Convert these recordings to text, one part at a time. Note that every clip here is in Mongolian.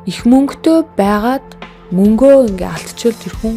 Их мөнгөтэй байгаад мөнгөө ингээ алдчихвал тэр хүн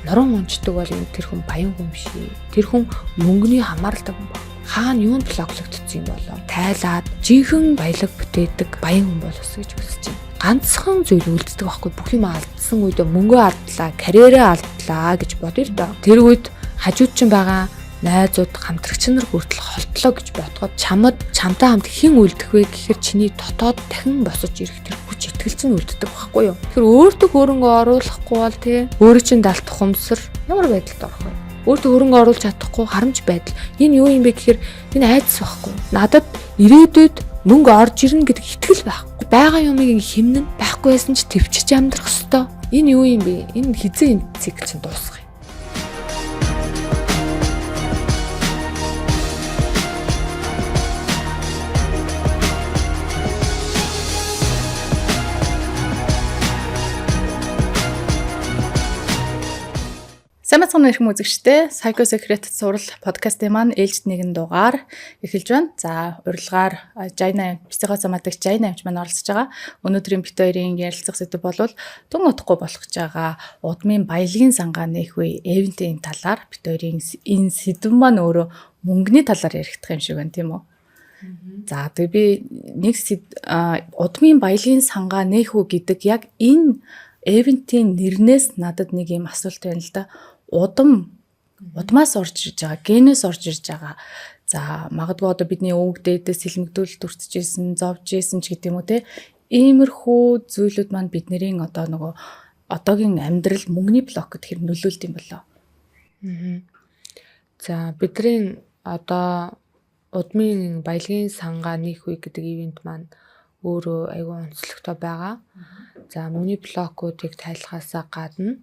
нуран унцдаг бол энэ тэр хүн баян хүн биш. Тэр хүн мөнгөний хамааралтай хүн баг. Хаана юунд блоклогдсон юм болоо? Тайлаад жинхэнэ баялаг бүтээдэг баян хүн боловсон гэж хүсэж байна. Ганцхан зүйл үлддэг байхгүй, бүх юм алдсан үед мөнгөө алдлаа, карьерээ алдлаа гэж бодъё л доо. Тэр үед хажууд чинь байгаа найзууд, хамтрагч нар хүртэл холтлоо гэж бодоход чамд чамтай хамт хэн үлдэх вэ гэхээр чиний дотоод дахин босож ирэх тэр хүч итгэл чинь үлддэг байхгүй юу? Тэгэхээр өөртөө хөрөнгө оруулахгүй бол тий өөрөө чинь далд ухамсар ямар байдалд орох вэ? Өөртөө хөрөнгө оруулж чадахгүй харамч байдал. Энэ юу юм бэ гэхээр энэ айдас байхгүй. Надад ирээдүйд мөнгө орж ирнэ гэдэг итгэл байхгүй. Байгаа юмыг ингэ хэмнэн байхгүй байсан ч төвчж амьдрах хэвээр. Энэ юу юм бэ? Энэ хизээ энэ цикл чинь дуусах юм. Сайн байцгаана уу эрхэм үзэгчдээ. Psycho Secret сурал подкастын маань ээлжид нэгэн дугаар эхэлж байна. За, урилгаар Жайна психосоматик Жайна эмч маань оролцож байгаа. Өнөөдрийн бит хоёрын ярилцах сэдэв бол тун удахгүй болох гэж байгаа удмын баялагын сангаа нээх үе эвентийн талаар бит хоёрын энэ сэдэв маань өөрөө мөнгөний талаар яригдах юм шиг байна, тийм үү? За, тэгээ би нэг удмын баялагын сангаа нээх үү гэдэг яг энэ эвентийн нэрнээс надад нэг юм асуулт байна л да. Удам удмаас орж ирж байгаа, генээс орж ирж байгаа. За, магадгүй одоо бидний өвөг дээдээс сэлмэгдүүлэлт өртөжсэн, зовж исэн ч гэдэг юм уу те. Иймэрхүү зүйлүүд маань бидний одоо нөгөө одоогийн амьдрал мөнгөний блокод хэр нөлөөлд юм болоо? За, бидний одоо удмын баялагын сангаа нээх үе гэдэг ивент маань өөрөө айгүй онцлогтой байгаа. За, мөнгөний блокуудыг тайлахаасаа гадна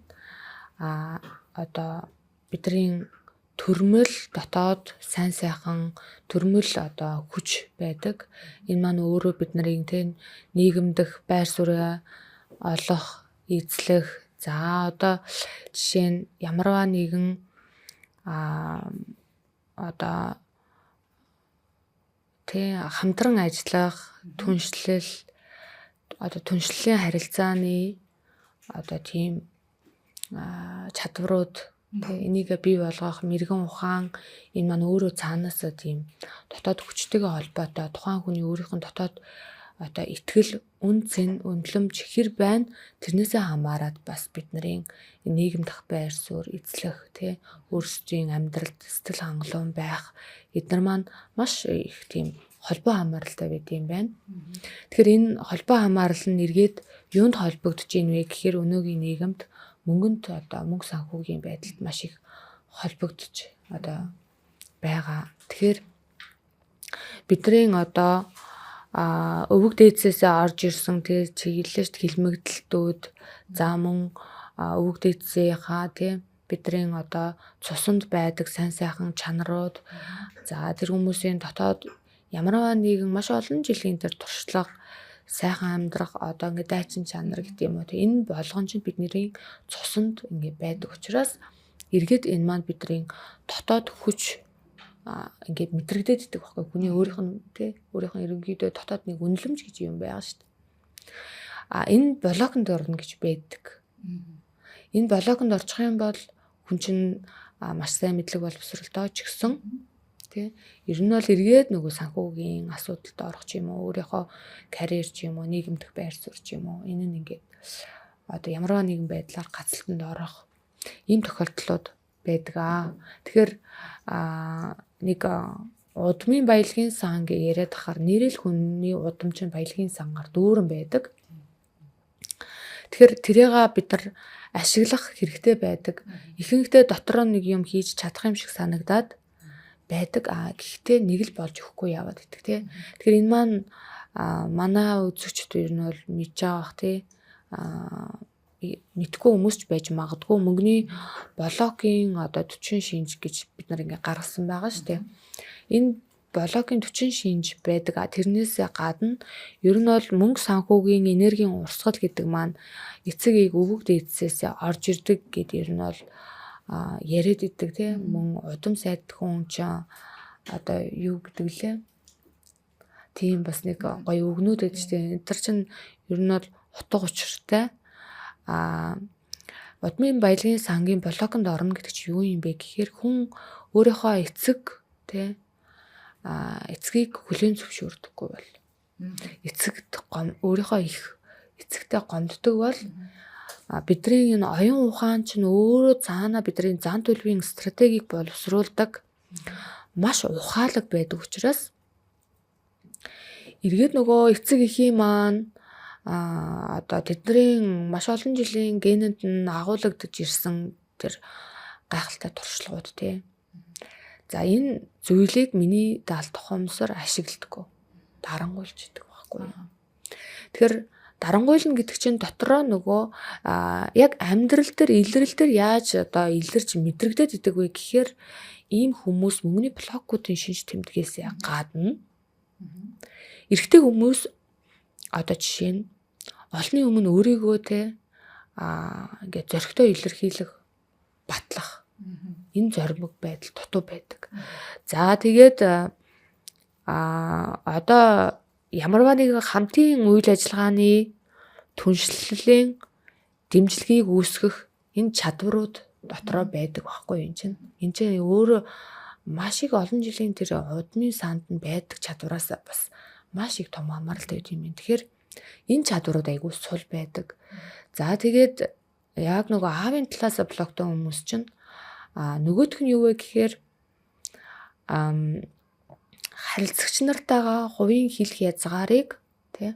одоо бидний төрмөл дотоод сайн сайхан төрмөл одоо хүч байдаг. Энэ маань өөрөө бид нарыг тэ нийгэмдэх байр суурь олох, эзлэх. За, одоо жишээ нь ямарваа нэгэн одоо тэ хамтран ажиллах, түншлэл, одоо түншлэлийн харилцааны одоо тийм чадварууд тэ энийг бий болгох мэрэгэн ухаан энэ маань өөрөө цаанаасаа тийм дотоод хүчтэйгээ холбоотой тухайн хүний өөрийнх нь дотоод одоо итгэл, үн цэн, үнэлэмж хэр байна тэрнээсээ хамаарат бас бидний нийгэм дах байр суурь эзлэх тэ өөрсдийн амьдралд сэтгэл хангалуун байх эдгээр маань маш их тийм холбоо хамааралтай байд юм байна. Тэгэхээр энэ холбоо хамаарал нь эргээд юунд холбогдож ийн вэ гэхээр өнөөгийн нийгэмд мөнгөнд одоо мөнгө санхүүгийн байдалд маш их холбогдож одоо байгаа. Тэгэхээр бидний одоо өвөг дээдсээсээ орж ирсэн тэр чиглэлт хилмигдэлтүүд, за мөн өвөг дээдсийнхаа тийм бидний одоо цуснд байдаг сайн сайхан чанарууд, за тэр хүмүүсийн дотоод ямарваа нэгэн маш олон жилийн тэр туршлага, сайхан амьдрах одоо ингээд дайчин чанар гэдэг юм уу. Энэ болгон чинь бидний цуснд ингээд байдаг учраас эргээд энэ маань бидний дотоод хүч ингээд мэдрэгдээд идэг байхгүй. Хүний өөрийнх нь тий өөрийнх нь ерөнхийдөө дотоод нэг үнэлэмж гэж юм байгаа шүү дээ. Энэ блоконд орно гэж байдаг. Энэ блоконд орчих юм бол хүн чинь маш сайн мэдлэг боловсролтой ч гэсэн тий ер нь бол эргээд нөгөө санхүүгийн асуудалд орох ч юм уу, өөрийнхөө карьер ч юм уу, нийгэмдэх байр суурь ч юм уу, энэ нь ингээд одоо ямарваа нэгэн байдлаар гацалтанд орох ийм тохиолдлууд байдаг аа. Тэгэхээр нэг удмын баялагын сан гэж яриад ахаар нэрэл хүний удам чинь баялагын сангаар дүүрэн байдаг. Тэгэхээр тэрийг бид нар ашиглах хэрэгтэй байдаг. Ихэнхдээ дотроо нэг юм хийж чадах юм шиг санагдаад байдаг. Гэхдээ нэг л болж өгөхгүй яваад идэх тий. Тэгэхээр энэ маань манай үзэгчд ер нь бол мэдж байгаа бах тий. Мэдгүй хүмүүс ч байж магадгүй мөнгөний блокийн одоо 40 шинж гэж бид нар ингээ гаргасан байгаа шүү дээ. Энэ блокийн 40 шинж байдаг. Тэрнээс гадна ер нь бол мөнгө санхүүгийн энергийн урсгал гэдэг маань эцэг ийг өвөг дээдсээс орж ирдэг гэд ер нь бол яриад идэг тий. Мөн удам сайд хүн чинь одоо юу гэдэг лээ. Тийм бас нэг гоё өгнүүд байдаг шүү дээ. Тэр чинь ер нь бол Утга учиртай. Удмын баялагын сангийн блоконд орно гэдэг чинь юу юм бэ гэхээр хүн өөрийнхөө эцэг тий эцгийг хүлээн зөвшөөрдөггүй бол эцэгт өөрийнхөө их эцэгтэй гомддог бол бидний энэ оюун ухаан чинь өөрөө цаана бидний зан төлөвийн стратегийг боловсруулдаг маш ухаалаг байдаг учраас эргээд нөгөө эцэг эхийн маань одоо тэдний маш олон жилийн генэнд нь агуулгадж ирсэн тэр гайхалтай туршлагууд тий. За энэ зүйлийг миний даалт ухамсар ашигладаггүй. Дарангуйлж идэг байхгүй юу. Тэгэхээр дарангуйлна гэдэг чинь дотроо нөгөө яг амьдрал дээр илрэл дээр яаж одоо илэрч мэдрэгдээд идэг вэ гэхээр ийм хүмүүс мөнгөний блокуудын шинж тэмдгээс гадна эрэгтэй хүмүүс одоо жишээ нь олонний өмнө өөрийгөө те ингээд зоригтой илэрхийлэх батлах энэ зоримог байдал дутуу байдаг. За тэгээд одоо ямарваа нэгэн хамтын үйл ажиллагааны түншлэлийн дэмжлэгийг үүсгэх энэ чадварууд дотроо байдаг байхгүй юм чинь. Энэ чинь өөрөө маш их олон жилийн тэр удмын санд нь байдаг чадвараас бас маш их том хамааралтай юм. Тэгэхээр энэ чадварууд айгүй сул байдаг. За тэгээд яг нөгөө аавын талаас блоктой хүмүүс чинь нөгөөх нь юу вэ гэхээр харилцагч нартайгаа хувийн хэлэх язгаарыг тий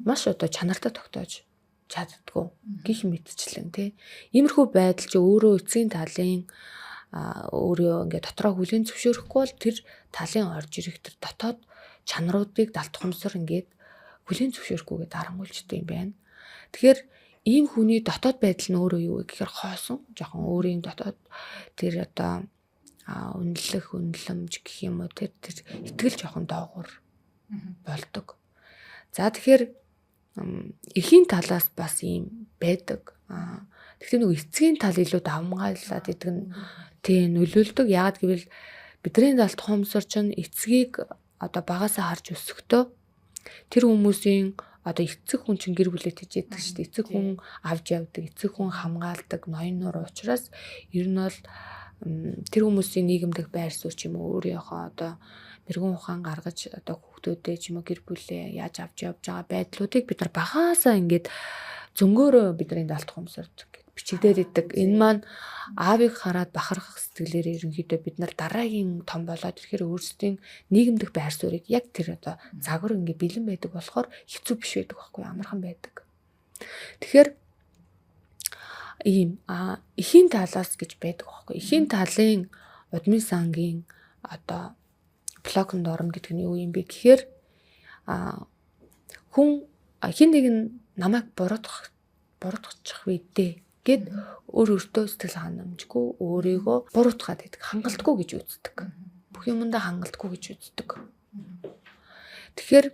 маш одоо чанартай тогтоож чаддгүй гих мэтчлэн тий. Иймэрхүү байдал чи өөрөө эцсийн талын өөрөө ингээд дотроо хүлээн зөвшөөрөхгүй бол тэр талын орж ирэх тэр дотоод чанаруудыг далд ухамсар ингээд хүлээн зөвшөөрөхгүйгээ дарангуйлждаг юм байна. Тэгэхээр ийм хүний дотоод байдал нь өөрөө юу вэ гэхээр хоосон, жоохон өөрийн дотоод тэр одоо үнэлэх, үнэлэмж гэх юм уу тэр итгэл жоохон доогуур болдог. За тэгэхээр эхийн талаас бас ийм байдаг. Гэхдээ нөгөө эцгийн тал илүү давмгайлаад идэг нь тий нөлөөлдөг. Яагаад гэвэл бидний далд ухамсар чинь эцгийг одоо багасаа харж өсөхдөө тэр хүмүүсийн одоо эцэг хүн чинь гэр бүлээ тэжээдэг шүү дээ. Эцэг хүн авч явдаг, эцэг хүн хамгаалдаг ноён нуур учраас ер нь бол тэр хүмүүсийн нийгэмдэх байр суурь ч юм уу өөрийнхөө одоо мэрэгүн ухаан гаргаж одоо хүүхдүүдээ ч юм уу гэр бүлээ яаж авч явж байгаа байдлуудыг бид нар багаасаа ингээд зөнгөөрөө бидний далд ухамсарт бичигдээд идэг. Энэ маань аавыг хараад бахархах сэтгэлээр ерөнхийдөө бид нар дараагийн том болоод ирэхээр өөрсдийн нийгэмдэх байр суурийг яг тэр одоо загвар ингээ бэлэн байдаг болохоор хэцүү биш байдаг байхгүй, амархан байдаг. Тэгэхээр ийм эхийн талаас гэж байдаг байхгүй. Эхийн талын удмын сангийн одоо блоконд орно гэдэг нь юу юм бэ гэхээр хүн хин нэг нь намайг буруутгачих вэ дээ гэд өөр өөртөө сэтгэл ханамжгүй өөрийгөө буруутгаад байдаг, хангалтгүй гэж үздэг. Бүх юмдаа хангалтгүй гэж үздэг. Тэгэхээр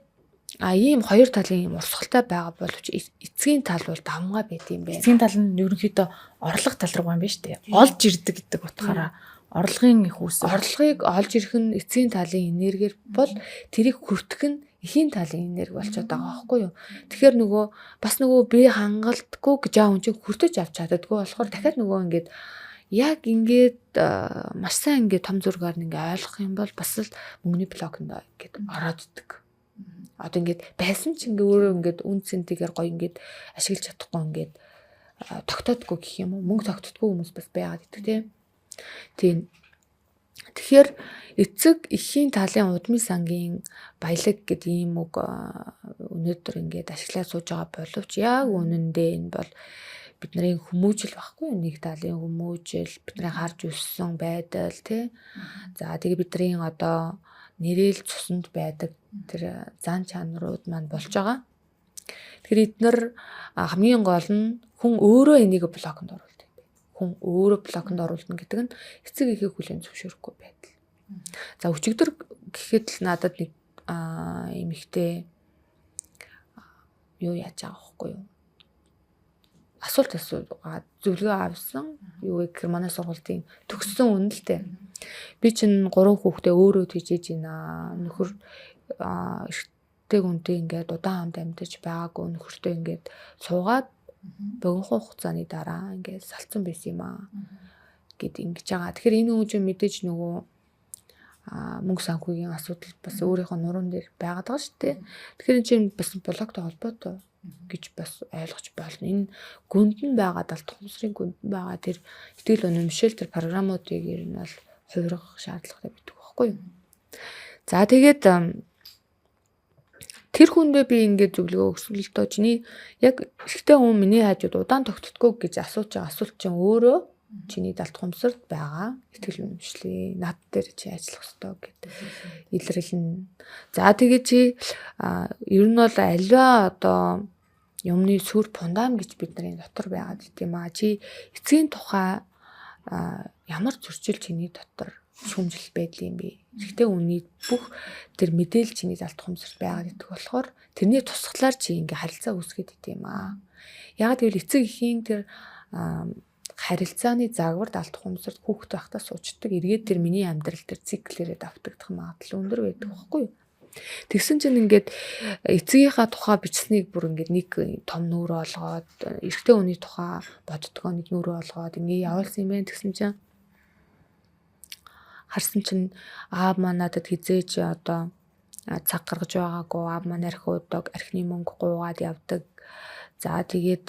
ийм хоёр талын юм урсгалтай байгаа боловч эцгийн тал бол давмгай байт юм байна. Эцгийн тал нь ерөнхийдөө орлого тал руу юм байна шүү дээ. Олж ирдэг гэдэг утгаараа орлогын их үүсвэр. Орлогыг олж ирэх нь эцгийн талын энергиэр бол тэрийг хүртэх нь эхийн талын энерги болчиход байгаа байхгүй юу. Тэгэхээр нөгөө бас нөгөө би хангалтгүй гэж аа хүн чинь хүртэж авч чаддаггүй болохоор дахиад нөгөө ингээд яг ингээд маш сайн ингээд том зургаар нь ингээд ойлгох юм бол бас л мөнгөний блоконд ингээд ороод идэг. Одоо ингээд байсан ч ингээд өөрөө ингээд үн цэнтэйгээр гоё ингээд ашиглаж чадахгүй ингээд тогтоодгүй гэх юм уу, мөнгө тогтдоггүй хүмүүс бас байгаад идэг тийм. Тийм. Тэгэхээр эцэг эхийн талын удмын сангийн баялаг гэдэг ийм үг өнөөдөр ингээд ашиглаад сууж байгаа боловч яг үнэндээ энэ бол бидний хүмүүжил баггүй, нэг талын хүмүүжил, бидний харж өссөн байдал тий. За тэгээ бидний одоо нэрэл цуснд байдаг тэр зан чанарууд маань болж байгаа. Тэгэхээр эднэр хамгийн гол нь хүн өөрөө энийг блоконд оруулдаг юм байна. Хүн өөрөө блоконд оруулна гэдэг нь эцэг эхийг хүлээн зөвшөөрөхгүй байдал. За өчигдөр гэхэд л надад нэг эмэгтэй юу яаж байгаа байхгүй юу? Асуулт асуугаад зөвлөгөө авсан. Юу вэ гэхээр манай сургуулийн төгссөн үнэлтэй. Би чинь 3 хүүхдээ өөрөө тэжээж байна. Нөхөр эрэгтэй хүнтэй ингээд удаан хамт амьдарч байгаагүй, нөхөртөө ингээд суугаад богинохон хугацааны дараа ингээд салцсан байсан юм аа гэд ингэж байгаа. Тэгэхээр энэ хүн чинь мэдээж нөгөө мөнгө санхүүгийн асуудал бас өөрийнхөө нуруунд дээр байгаад байгаа шүү дээ. Тэгэхээр энэ чинь бас блогтой холбоотой гэж бас ойлгож болно. Энэ гүнд нь байгаа далд ухамсарын гүнд нь байгаа тэр итгэл үнэмшил, тэр програмуудыг ер нь бол хувиргах шаардлагатай байдаг байхгүй юу? За тэгээд тэр хүндээ би ингээд зөвлөгөө өгсөн л доо. Чиний яг эрэгтэй хүн миний хажууд удаан тогтдоггүй гэж асууж байгаа асуулт чинь өөрөө чиний далд ухамсарт байгаа итгэл үнэмшлийн над дээр чи ажиллах ёстой гэд илэрлэнэ. За тэгээд чи ер нь бол аливаа одоо юмны сүр фундамент гэж бидний дотор байгаад идэм аа. Чи эцгийн тухай ямар зөрчил чиний дотор шүүмжлэл байдал юм бэ? Эрэгтэй хүний бүх тэр мэдээлэл чиний далд ухамсарт байгаад идэх болохоор тэрний тусгалаар чи ингээ харилцаа үүсгээд идэм аа. Яг гэвэл эцэг эхийн тэр харилцааны загвар далд ухамсарт хүүхэд байхдаа суучдаг. Эргээд тэр миний амьдрал тэр циклээрээ давтагдах магадлал өндөр байдаг байхгүй юу? Тэгсэн чинь ингээд эцгийнхаа тухай бичсэнийг бүр ингээд нэг том нүүр олгоод, эрэгтэй хүний тухай боддгоо нэг нүүр олгоод ингээ явуулсан юм байна. Тэгсэн чинь харсан чинь аав маа надад хизээж одоо цаг гаргаж байгаагүй, аав маань архи уудаг, архины мөнгө гуугаад явдаг. За тэгээд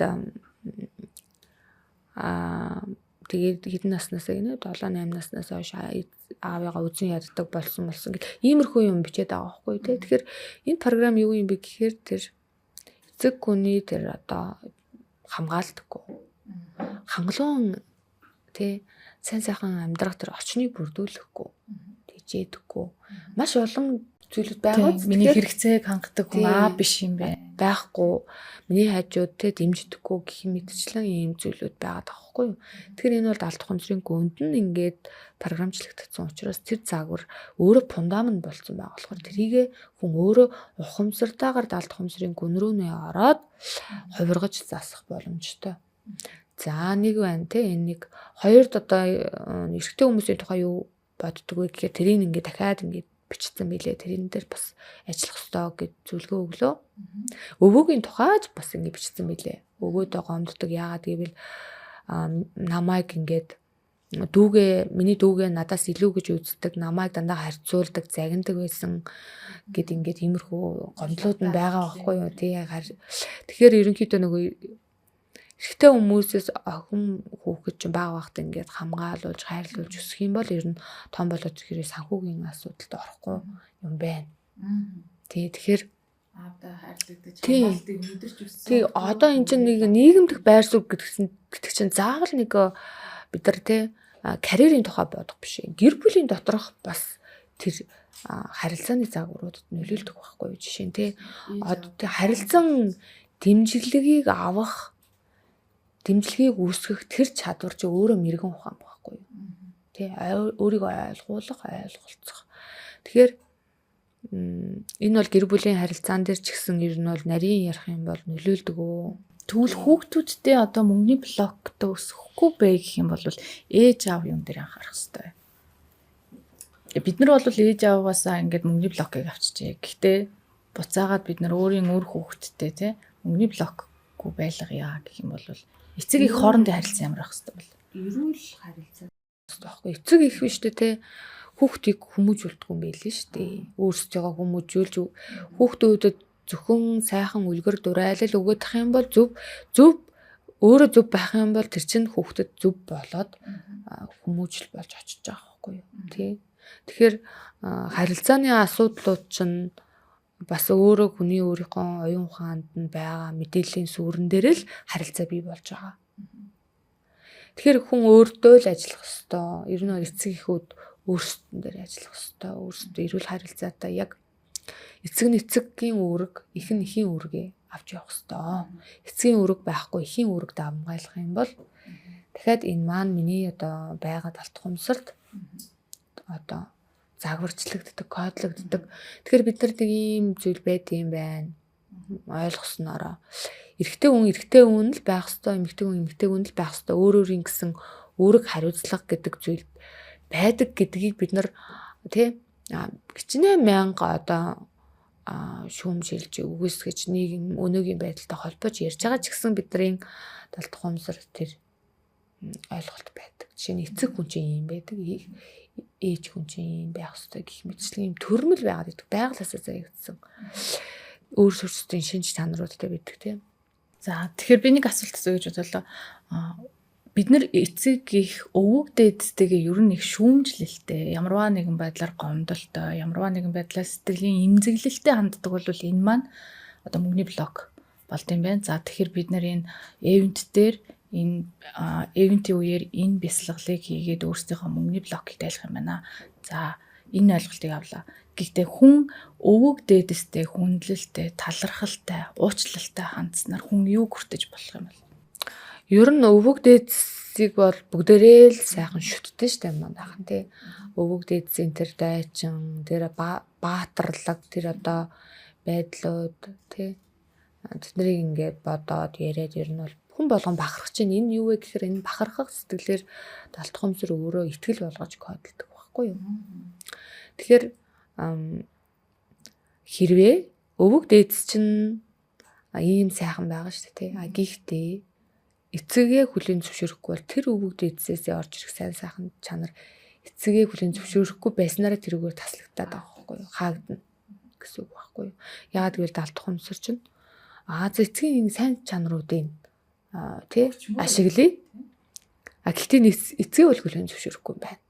тэгээд хэдэн наснаас гинэ 7 8 наснаас хойш аавыгаа үзэн яддаг болсон гэл иймэрхүү юм бичээд байгаа байхгүй тий. Тэгэхээр энэ програм юу юм бэ гэхээр тэр эцэг хүний тэр одоо хамгаалдаггүй. Хангалуун тий сайн сайхан амьдрах тэр орчныг бүрдүүлэхгүй, тэжээдэггүй. Маш олон зүйлүүд байгаа. Миний хэрэгцээг хангадаг хүн аа биш юм бэ. Байхгүй. Миний хажууд те дэмждэггүй гэх мэтчлэн ийм зүйлүүд байгаад байгаа байхгүй юу. Тэгэхээр энэ бол далд ухамсарын гүнд нь ингээд програмчлагдсан учраас тэр загвар өөрөө фундамент болсон байгаа болохоор тэрийг хүн өөрөө ухамсартайгаар далд ухамсарын гүн рүү нэ ороод хувиргаж засах боломжтой. За нэг байна те, энэ нэг. Хоёрд одоо эрэгтэй хүмүүсийн тухай юу боддог вэ гэхээр тэрийг ингээд дахиад ингээд бичсэн билээ. Тэрэн дээр бас ажиллах ёстой гэж зөвлөгөө өглөө. Өвөөгийн тухайч бас ингэ бичсэн билээ. Өвөөдөө гомддог. Яагаад гэвэл намайг ингээд дүүгээ, миний дүүгээ надаас илүү гэж үздэг, намайг дандаа харьцуулдаг, загнадаг байсан гэд ингээд иймэрхүү гомдлууд нь байгаа байхгүй юу? Тий. Тэгэхээр ерөнхийдөө нөгөө эрэгтэй хүмүүсээс охин хүүхэд чинь бага багт ингээд хамгаалуулж, хайрлуулж өсөх юм бол ер нь том болоод ирэхээр санхүүгийн асуудалд орохгүй юм байна. Тий, тэгэхээр аавдаа хайрлагдаж хамгаалтыг мэдэрч өссөн. Тий, одоо энэ чинь нэг нийгэмдэх байр суурь гэдэг чинь заавал нэг бид нар тий карьерийн тухай бодох биш. Гэр бүлийн доторх бас тэр харилцааны загваруудад нөлөөлдөг байхгүй юу? Жишээ нь тий одоо харилцан дэмжлэгийг авах, дэмжлэгийг үүсгэх тэр чадвар чи өөрөө мэрэгэн ухаан байхгүй юу? Тий, өөрийгөө ойлгуулах, ойлголцох. Тэгэхээр энэ бол гэр бүлийн харилцаан дээр ч гэсэн ер нь бол нарийн ярих юм бол нөлөөлдөг өө. Тэгвэл хүүхдүүдтэй одоо мөнгөний блоктой өсөхгүй бэ гэх юм бол ээж аав юм дээр анхаарах хэрэгтэй. Бид нар бол ээж аавгаасаа ингээд мөнгөний блокийг авчижээ. Гэхдээ буцаагаад бид нар өөрийн үр хүүхэдтэй тий мөнгөний блокгүй байлгая гэх юм бол эцэг их хоорондын харилцаа ямар байх хэрэгтэй бол? Эрүүл харилцаа байхгүй. Эцэг их биш үү те хүүхдийг хүмүүжүүлдэг юм байл нь шүү дээ. Өөрсдийгөө хүмүүжүүлж хүүхдүүдэд зөвхөн сайхан үлгэр дурайлал өгöd ах юм бол зөв зөв өөрөө зөв байх юм бол тэр чинь хүүхдэд зөв болоод хүмүүжил болж очиж байгаа байхгүй юу тий. Тэгэхээр харилцааны асуудлууд чинь бас өөрөө хүний өөрийнхөө оюун ухаанд нь байгаа мэдээллийн сүрэн дээр л харилцаа бий болж байгаа. Тэгэхээр хүн өөртөө л ажиллах ёстой. Ер нь эцэг эхүүд өөрсдөн дээр ажиллах ёстой. Өөрсдөө эрүүл харилцаатай яг эцэг нь эцэггийн үүрэг, эх нь эхийн үүргээ авч явах ёстой. Эцгийн үүрэг байхгүй эхийн үүрэг давамгайлах юм бол дахиад энэ маань миний одоо байгаа талт ухамсарт одоо загварчлагддаг, кодлогддог. Тэгэхээр бид нар нэг ийм зүйл байд юм байна. Ойлгоснороо эрэгтэй хүн эрэгтэй хүн л байх ёстой, эмэгтэй хүн эмэгтэй хүн л байх ёстой. Өөр өөрийн гэсэн үүрэг хариуцлага гэдэг зүйл байдаг гэдгийг бид нар тий хичнээн мянга одоо шүүмжилж үгүйсгэж нийгэм өнөөгийн байдалтай холбож ярьж байгаа ч гэсэн бидний далд ухамсар тэр ойлголт байдаг. Жишээ нь эцэг хүн чинь ийм байдаг, ээж хүн чинь ийм байх ёстой гэх мэтчлэн ийм төрмөл байгаад байдаг. Байгалиасаа заяагдсан өөр сүрчдийн шинж чанаруудтай байдаг тийм. За, тэгэхээр би нэг асуулт асууя гэж бодлоо. Бид нар эцэг их өвөг дээдстэйгээ ер нь их шүүмжлэлтэй, ямарваа нэгэн байдлаар гомдолтой, ямарваа нэгэн байдлаар сэтгэлийн эмзэглэлтэй ханддаг бол энэ маань одоо мөнгөний блок болд юм байна. За, тэгэхээр бид нар энэ event дээр энэ event ийн үеэр энэ бясалгалыг хийгээд өөрсдийнхөө мөнгөний блокийг тайлах юм байна. За, энэ ойлголтыг авлаа. Гэхдээ хүн өвөг дээдэстэй хүндлэлтэй, талархалтай, уучлалтай хандсанаар хүн юу хүртэж болох юм бол? Ер нь өвөг дээдсийг бол бүгдээрээ л сайхан шүтдэг штэ манайхан тий. Өвөг дээдсийн тэр дайчин, тэр баатарлаг, тэр одоо байдлууд тий. Тэднийг ингээд бодоод яриад ер нь бол хүн болгон бахарх чинь энэ юу вэ гэхээр энэ бахархах сэтгэлээр далд ухамсар өөрөө итгэл болгож кодолдог байхгүй юу. Тэгэхээр хэрвээ өвөг дээдс чинь ийм сайхан байгаа шүү дээ тий. А гэхдээ эцэгээ хүлийн зөвшөөрөхгүй бол тэр өвөг дээдсээсээ орж ирэх сайн сайхан чанар эцэгээ хүлийн зөвшөөрөхгүй байснараа тэрүүгээр таслагдаад байгаа байхгүй юу? Хаагдана гэсэн үг байхгүй юу? Яагаад гэвэл далд ухамсар чинь за эцгийн сайн чанаруудыг тий ашиглая. А гэхдээ эцгээ бол хүлийн зөвшөөрөхгүй юм байна.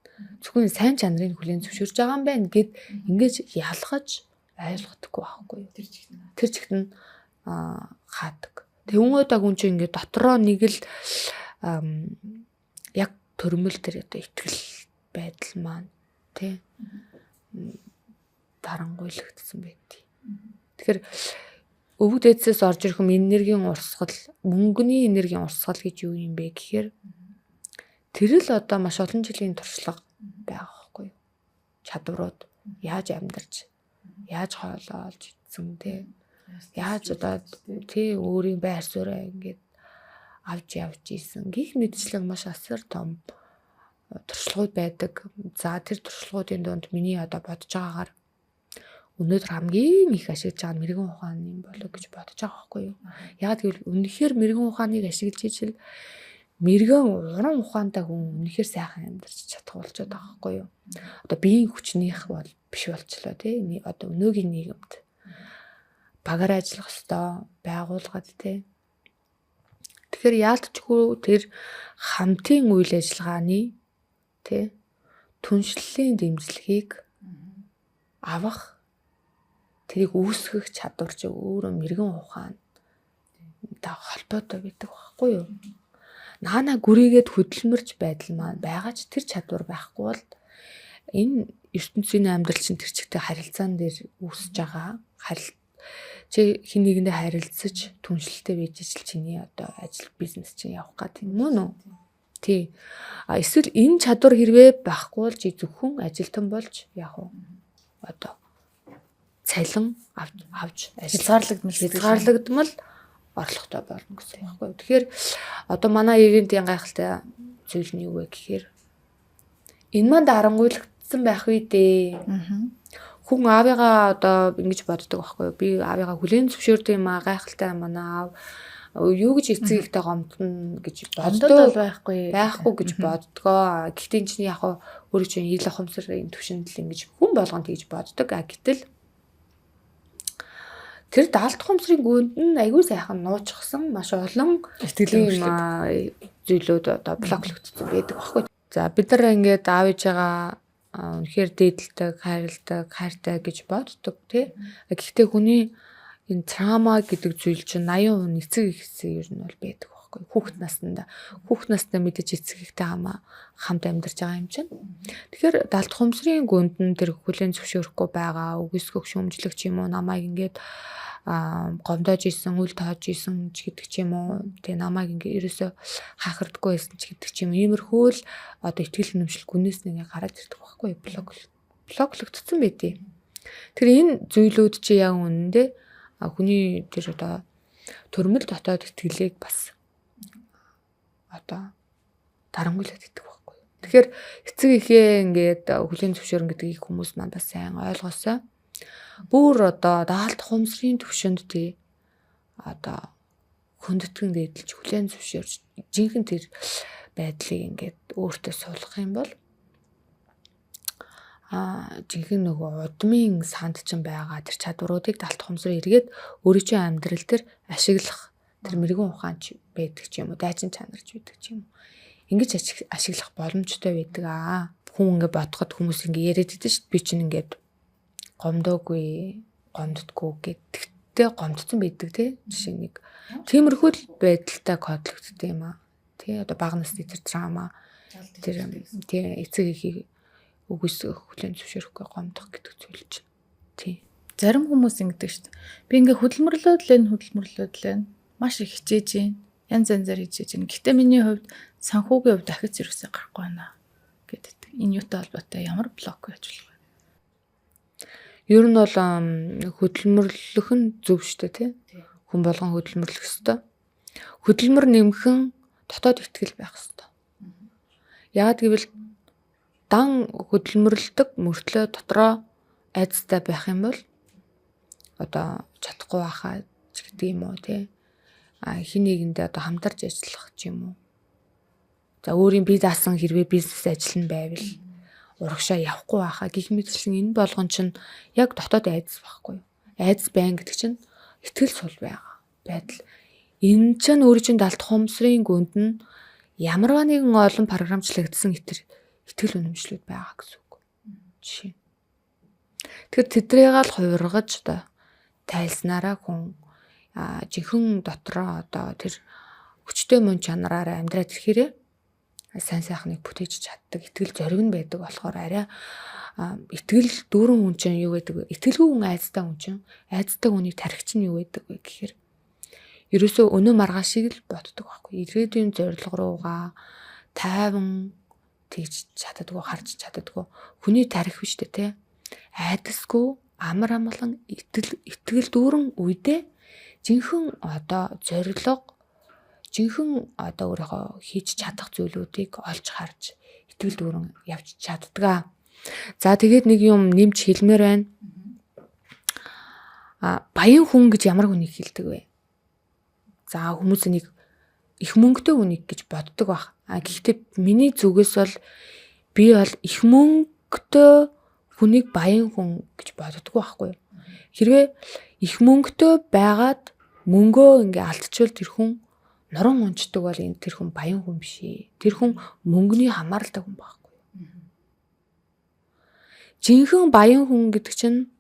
Зөвхөн сайн чанарыг хүлийн зөвшөөрж байгаа юм байна гэд ингэж ялгаж ойлгохгүй байхгүй юу? Тэр чигт нь хаадаг. Тэвэн хүн чинь ингээд дотроо нэг л яг төрмөл тэр одоо итгэл байдал маань тий дарангуйлагдсан байдгийг. Тэгэхээр өвөг дээдсээс орж ирэх юм энергийн урсгал, мөнгөний энергийн урсгал гэж юу юм бэ гэхээр тэр л одоо маш олон жилийн туршлага байгаа байхгүй юу? Чадварууд яаж амьдарч, яаж хоолоо олж идсэн тий яаж одоо тий өөрийн байр сууриа ингээд авч явж исэн гих мэдчлэн маш асар том туршлагууд байдаг. За, тэр туршлагуудын дунд миний одоо бодож байгаагаар өнөөдөр хамгийн их ашиглаж байгаа нь мэрэгэн ухааны болов гэж бодож байгаа байхгүй юу. Яг гэвэл үнэхээр мэрэгэн ухааныг ашиглаж ижил мэрэгэн уран ухаантай хүн үнэхээр сайхан амьдарч чадах болчиход байгаа байхгүй юу. Одоо биеийн хүчнийх бол биш болчлоо тий. Одоо өнөөгийн нийгэмд багаараа ажиллах хэвээр байгууллагад тий. Тэгэхээр яалтчгүй тэр хамтын үйл ажиллагааны тий түншлэлийн дэмжлэгийг авах, тэрийг үүсгэх чадвар чи өөрөө мэрэгэн ухаан та холбоотой байдаг байхгүй юу? Наана гүрийгээд хөдөлмөрч байдал маань байгаа ч тэр чадвар байхгүй бол энэ ертөнцийн амьдрал чинь тэр чигтээ харилцаан дээр үүсэж байгаа харил чи хин нэгэндээ харилцаж түншлэлтэй байж ижил чиний одоо ажил бизнес чинь явах гад юм мөн үү? Тий. А эсвэл энэ чадвар хэрвээ байхгүй бол чи зөвхөн ажилтан болж яг уу одоо цалин авч хязгаарлагдмал орлоготой болно гэсэн үг байхгүй. Тэгэхээр одоо манай ивентийн гайхалтай зүйл нь юу вэ гэхээр энэ маань дарангуйлагдсан байх үү дээ. Хүн аавыгаа одоо ингэж боддог байхгүй юу? Би аавыгаа хүлээн зөвшөөрдөг юм аа, гайхалтай манай аав юу гэж эцэг ихтэй гомдно гэж боддог байхгүй байхгүй гэж боддгоо. Гэхдээ энэ чинь яг өөрөө чинь ил ухамсарын түвшинд л ингэж хүн болгон тэгж боддог. А гэтэл тэр далд ухамсарын гүнд нь айгүй сайхан нуучсан маш олон итгэл зүйлүүд одоо блоклогдсон байдаг байхгүй. За, бид нар ингээд аав ээжээгаа үнэхээр дээдэлдэг, хайрладаг, хайртай гэж боддог тий. Гэхдээ хүний энэ трама гэдэг зүйл чинь 80% эцэг ихсээ ер нь бол байдаг байхгүй. Хүүхэд наснда хүүхэд настай мэдээж эцэг ихтэй хамаа хамт амьдарч байгаа юм чинь. Тэгэхээр далд ухамсарын гүнд нь тэр хүлээн зөвшөөрөхгүй байгаа, үгүйсгэх шүүмжлэх ч юм уу, намайг ингээд гомдоож исэн, үл тоож исэн ч гэдэг ч юм уу. Тэгээ намайг ингээ ерөөсөө хахирдаггүй байсан ч гэдэг ч юм. Иймэрхүү л одоо итгэл үнэмшил гүнээс нь ингээ гараад ирдэг байхгүй юу? Блоклогдсон байдیں۔ Тэр энэ зүйлүүд чи яг үнэндээ хүний тэр одоо төрмөл дотоод итгэлийг бас одоо дарангуйлаад идэх байхгүй юу. Тэгэхээр эцэг эхээ ингээд хүлээн зөвшөөрөн гэдгийг хүмүүс маань бас сайн ойлгосоо. Бүр одоо даалт хумсрын төвшөнд тий одоо хүндэтгэн дээдэлж хүлээн зөвшөөрч жинхэнэ тэр байдлыг ингээд өөртөө суулгах юм бол жинхэнэ нөгөө удмын санд чинь байгаа тэр чадваруудыг далт хумсрын эргээд өөрийн амьдрал дээр ашиглах тэр мэрэгэн ухаанч байдаг ч юм уу, дайчин чанарч байдаг ч юм уу. Ингэж ашиглах боломжтой байдаг аа. Хүн ингээ бодоход хүмүүс ингээ яриад идэв шүү дээ. Би чинь ингээд гомдоогүй, гомддггүй гэдэгтээ гомдсон байдаг тий. Жишээ нэг тиймэрхүү л байдалтай кодлогддог юм аа. Тий, одоо бага насны тэр драма тэр тий эцэг эхийг үгүйсгэх, хүлээн зөвшөөрөхгүй гомдох гэдэг зүйл чинь. Тий. Зарим хүмүүс ингэдэг шүү дээ. Би ингээ хөдөлмөрлөөд л энэ хөдөлмөрлөөд л энэ маш их хичээж гин. Янз янзаар хичээж гин. Гэтэ миний хувьд санхүүгийн хувьд дахиж ерөөсөө гарахгүй байна гэдэг. Энэ юутай холбоотой ямар блок байж болох вэ? Ер нь бол хөдөлмөрлөх нь зөв шүү дээ, тий. Хүн болгон хөдөлмөрлөх ёстой. Хөдөлмөр нэмхэн дотоод итгэл байх ёстой. Яагаад гэвэл дан хөдөлмөрлөдөг мөртлөө дотроо айцтай байх юм бол одоо чадахгүй байхаа ч гэдэг юм уу тий. А хин нэгэндээ одоо хамтарч ажиллах ч юм уу. За өөрийн бие даасан хэрвээ бизнес ажил нь байвал урагшаа явахгүй байхаа гих мэтчлэн энэ болгон чинь яг дотоод айдас байхгүй юу. Айдас байна гэдэг чинь итгэл сул байгаа байдал. Энэ чинь өөрийн чинь далд хумсрын гүнд нь ямарваа нэгэн олон програмчлагдсан итгэл үнэмшлүүд байгаа гэсэн үг. Жишээ. Тэгэхээр тэдрийг л хувиргаж одоо тайлснараа хүн жинхэнэ дотроо одоо тэр хүчтэй мөн чанараараа амьдраад ирэхээрээ сайн сайхныг бүтээж чаддаг итгэл зориг нь байдаг болохоор арай итгэл дүүрэн хүн чинь юу гэдэг вэ? Итгэлгүй хүн айцтай хүн чинь айцтай хүнийг тархич нь юу гэдэг вэ гэхээр ерөөсөө өнөө маргаашийг л боддог байхгүй. Ирээдүйн зорилго руугаа тайван тэгж чаддаггүй, харж чаддаггүй. Хүний тарих биш үү те. Айдасгүй амар амгалан итгэл дүүрэн үедээ жинхэнэ одоо зорилго, жинхэнэ одоо өөрийнхөө хийж чадах зүйлүүдийг олж харж итгэл дүүрэн явж чаддаг. За тэгээд нэг юм нэмж хэлмээр байна. Баян хүн гэж ямар хүнийг хэлдэг вэ? За хүмүүс нэг их мөнгөтэй хүнийг гэж боддог баг. Гэхдээ миний зүгээс бол би бол их мөнгөтэй хүнийг баян хүн гэж боддоггүй байхгүй юу? Хэрвээ их мөнгөтэй байгаад мөнгөө ингээ алдчихвал тэр хүн нуран унцдаг бол энэ тэр хүн баян хүн биш ээ. Тэр хүн мөнгөний хамааралтай хүн байхгүй юу? Жинхэнэ баян хүн гэдэг чинь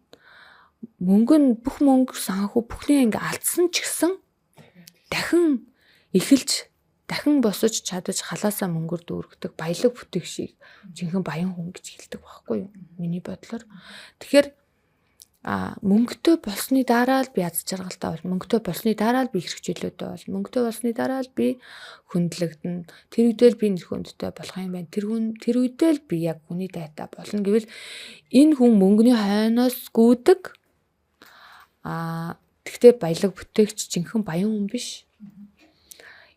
мөнгө нь бүх мөнгө санхүү бүхний ингээ алдсан ч гэсэн дахин эхэлж дахин босож чадаж халаасаа мөнгөөр дүүргдэг баялаг бүтээх шиг жинхэнэ баян хүн гэж хэлдэг байхгүй юу? Миний бодлоор. Тэгэхээр мөнгөтэй болсны дараа л би аз жаргалтай бол, мөнгөтэй болсны дараа л би хэрэгжүүлээдэй бол, мөнгөтэй болсны дараа л би хүндлэгдэн. Тэр үедээ л би нэр хүндтэй болох юм байна. Тэр хүн тэр үедээ л би яг хүний дайтай болно гэвэл энэ хүн мөнгөний хойноос гүйдэг. Тэгтээ баялаг бүтээгч жинхэнэ баян хүн биш.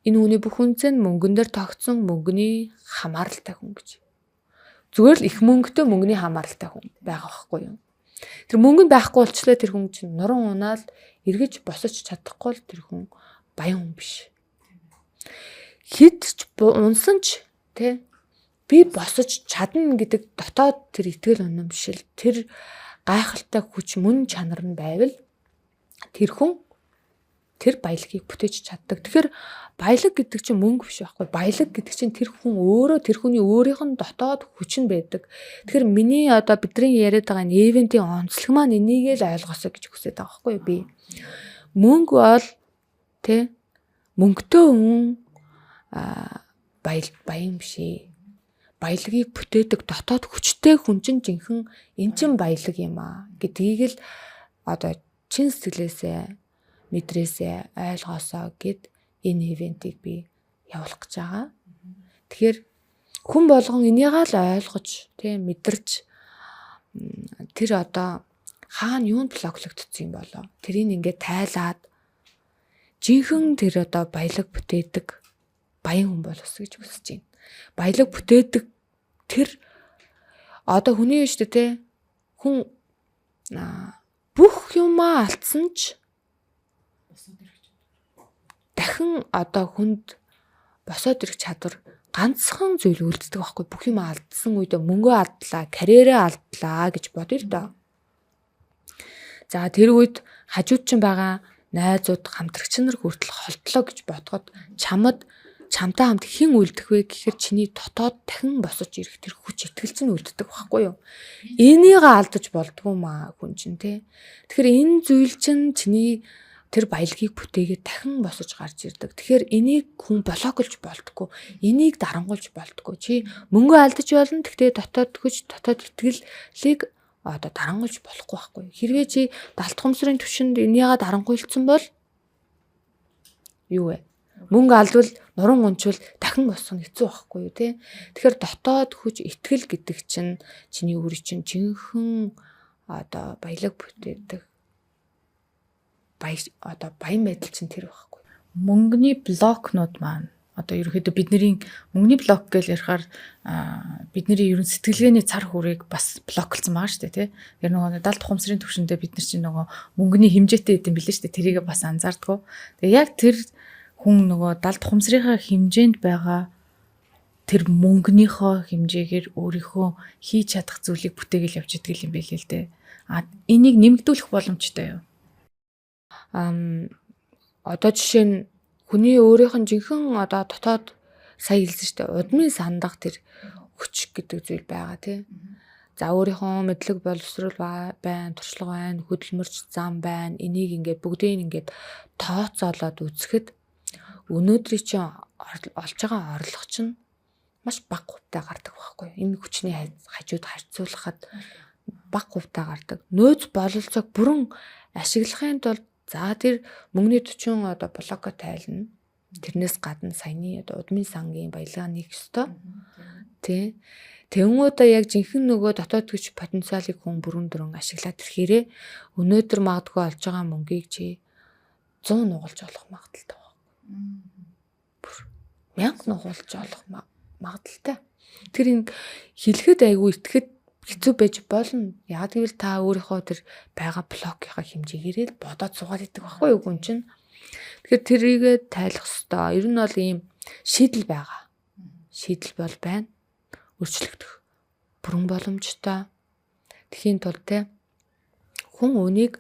Энэ хүний бүх үнцэн мөнгөн дээр тогтсон мөнгөний хамааралтай хүн гэж. Зүгээр л их мөнгөтэй мөнгөний хамааралтай хүн байгаа байхгүй юу? Тэр мөнгө нь байхгүй болчлаа тэр хүн чинь нуран унаал эргэж босож чадахгүй л тэр хүн баян хүн биш. Хэд ч унсан ч тэ би босож чадна гэдэг дотоод тэр итгэл үнэмшил, тэр гайхалтай хүч мөн чанар нь байвал тэр хүн тэр баялагийг бүтээж чаддаг. Тэгэхээр баялаг гэдэг чинь мөнгө биш байхгүй. Баялаг гэдэг чинь тэр хүн өөрөө тэр хүний өөрийнх нь дотоод хүч нь байдаг. Тэгэхээр миний одоо бидний яриад байгаа энэ ивентийн онцлог маань энийг л ойлгосоо гэж хүсэж байгаа байхгүй би. Мөнгө бол тэ мөнгөтэй хүн баян биш ээ. Баялагийг бүтээдэг дотоод хүчтэй хүн чинь жинхэнэ эн чинь баялаг юм аа гэдгийг л одоо чин сэтгэлээсээ мэдрээсээ ойлгосоо гэд энэ ивентийг би явуулах гэж байгаа. Тэгэхээр хүн болгон энийг л ойлгож тийм мэдэрч тэр одоо хаана юунд блоклогдсон юм болоо тэрийг ингээд тайлаад жинхэнэ тэр одоо баялаг бүтээдэг баян хүн боловсё гэж хүсэж байна. Баялаг бүтээдэг тэр одоо хүний шүү дээ те хүн Бүх юмаа алдсан ч дахин одоо хүнд босоод ирэх чадвар ганцхан зүйл үлддэг байхгүй. Бүх юм алдсан үед мөнгөө алдлаа, карьерээ алдлаа гэж бодъё л доо. За тэр үед хажууд чинь байгаа найзууд, хамтрагч нар хүртэл холдлоо гэж бодоход чамд чамтай хамт хэн үлдэх вэ гэхээр чиний дотоод дахин босож ирэх тэр хүч итгэл чинь үлддэг байхгүй юу? Энийг алдаж болдгоо маа хүн чинь те. Тэгэхээр энэ зүйл чинь чиний тэр баялагийг бүтээгээд дахин босож гарч ирдэг. Тэгэхээр энийг хүн блоклж болдгоо. Энийг дарангуйлж болдгоо. Чи мөнгө алдаж болно. Гэхдээ дотоод хүч, дотоод итгэлийг одоо дарангуйлж болохгүй байхгүй. Хэрвээ чи далд хумсрын түвшинд энийгээ дарангуйлцсан бол юу вэ? Мөнгө алдвал нуран унчвал дахин босох нь хэцүү байхгүй юу те. Тэгэхээр дотоод хүч, итгэл гэдэг чинь чиний өөрийн чинь жинхэнэ одоо баялаг бүтээдэг одоо баян байдал чинь тэр байхгүй. Мөнгөний блокнууд маань одоо ерөнхийдөө бидний мөнгөний блок гэж ярихаар бидний ерөн сэтгэлгээний цар хүрийг бас блоклцсон байгаа шүү дээ тий. Тэр нөгөө далд ухамсарын түвшиндээ бид нар чинь нөгөө мөнгөний хэмжээтэй идэм билээ шүү дээ. Тэрийг бас анзаардгүү. Тэгээ яг тэр хүн нөгөө далд ухамсарынхаа хэмжээнд байгаа тэр мөнгөнийхөө хэмжээгээр өөрийнхөө хийж чадах зүйлийг бүтээгээл явж идэг юм билээ л дээ. А энийг нэмэгдүүлэх боломжтой юу? Одоо жишээ нь хүний өөрийнх нь жинхэнэ одоо дотоод сая хэлсэн шүү дээ. Удмын сандах тэр хүч гэдэг зүйл байгаа тий. За өөрийнхөө мэдлэг боловсрол байна, туршлага байна, хөдөлмөрч зам байна. Энийг ингээд бүгдийг ингээд тооцоолоод үзэхэд өнөөдрийн чинь олж байгаа орлого чинь маш бага хувьтай гардаг байхгүй. Энэ хүчний хажууд харьцуулахад бага хувьтай гардаг. Нөөц бололцоог бүрэн ашиглахын тулд за тэр мөнгөний 40 одоо блоко тайлна. Тэрнээс гадна саяны одоо удмын сангийн баялгаа нээх ёстой. Тэ. Тэнгуудаа яг жинхэнэ нөгөө дотоод хүч потенциалыг хүн бүрэн дүрэн ашиглаад ирэхээрээ өнөөдөр магадгүй олж байгаа мөнгийг чи 100 нугалж олох магадлалтай байна. Бүр 1000 нугалж олох магадлалтай. Тэр ингэ хэлэхэд айгүй итгэхэд хэцүү байж болно. Яг гэвэл та өөрийнхөө тэр байгаа блокийнхаа хэмжээгээрээ л бодоод суугаад идэг байхгүй юу хүн чинь. Тэгэхээр тэрийгэ тайлах хэвээр. Ер нь бол ийм шийдэл байгаа. Шийдэл бол байна. Өөрчлөгдөх бүрэн боломжтой. Тэхийн тулд те хүн үнийг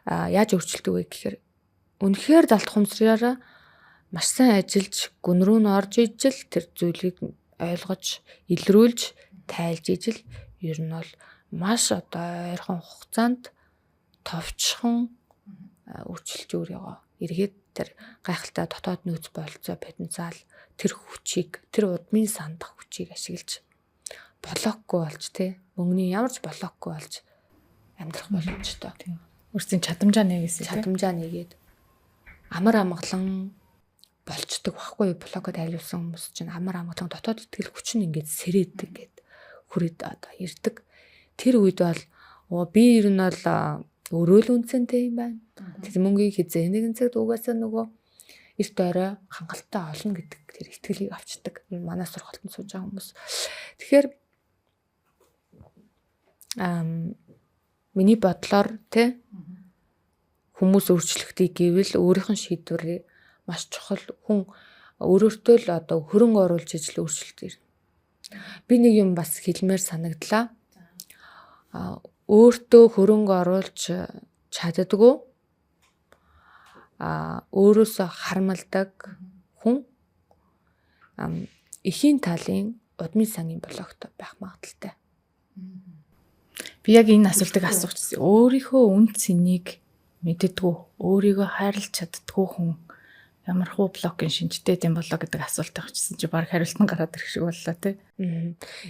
яаж өөрчилдөг вэ гэхээр үнэхээр далд хумсраараа маш сайн ажиллаж гүн рүү н орж ижил тэр зүйлийг ойлгож илрүүлж тайлж ижил ер нь бол маш одоо ойрхон хугацаанд товчхон өөрчилж өөрийгөө эргээд тэр гайхалтай дотоод нөөц бололцоо потенциал тэр хүчийг тэр удмын сандах хүчийг ашиглаж блокгүй болж те мөнгөний ямар ч блокгүй болж амьдрах боломжтой. Өөрсдийн чадамжаа нээгээсэй. Чадамжаа нээгээд амар амгалан болчдөг байхгүй юу? Блокод айлуулсан хүмүүс чинь амар амгалан дотоод итгэл хүч нь ингээд сэрээд ингээд хүрээд одоо ирдэг. Тэр үед бол би ер нь бол өөрөө л үнцэнтэй юм байна. Тэр мөнгийг хизээ нэгэн цагт угаасаа нөгөө эрт орой хангалттай олно гэдэг тэр итгэлийг авчдаг. Манай сургалтанд сууж байгаа хүмүүс. Тэгэхээр миний бодлоор те хүмүүс өөрчлөлтийг гэвэл өөрийнх нь шийдвэр маш чухал. Хүн өөрөөртөө л одоо хөрөнгө оруулж ижил өөрчлөлт ирнэ. Би нэг юм бас хэлмээр санагдлаа. Өөртөө хөрөнгө оруулж чаддаггүй өөрөөсөө хармалдаг хүн эхийн талын удмын сангийн блогт байх магадлалтай. Би яг энэ асуултыг асуух гэсэн. Өөрийнхөө үн цэнийг мэддэггүй, өөрийгөө хайрлаж чаддаггүй хүн ямар хуу блокийн шинжтэй юм болоо гэдэг асуулт авчихсан чи баг хариулт нь гараад ирэх шиг боллоо тий.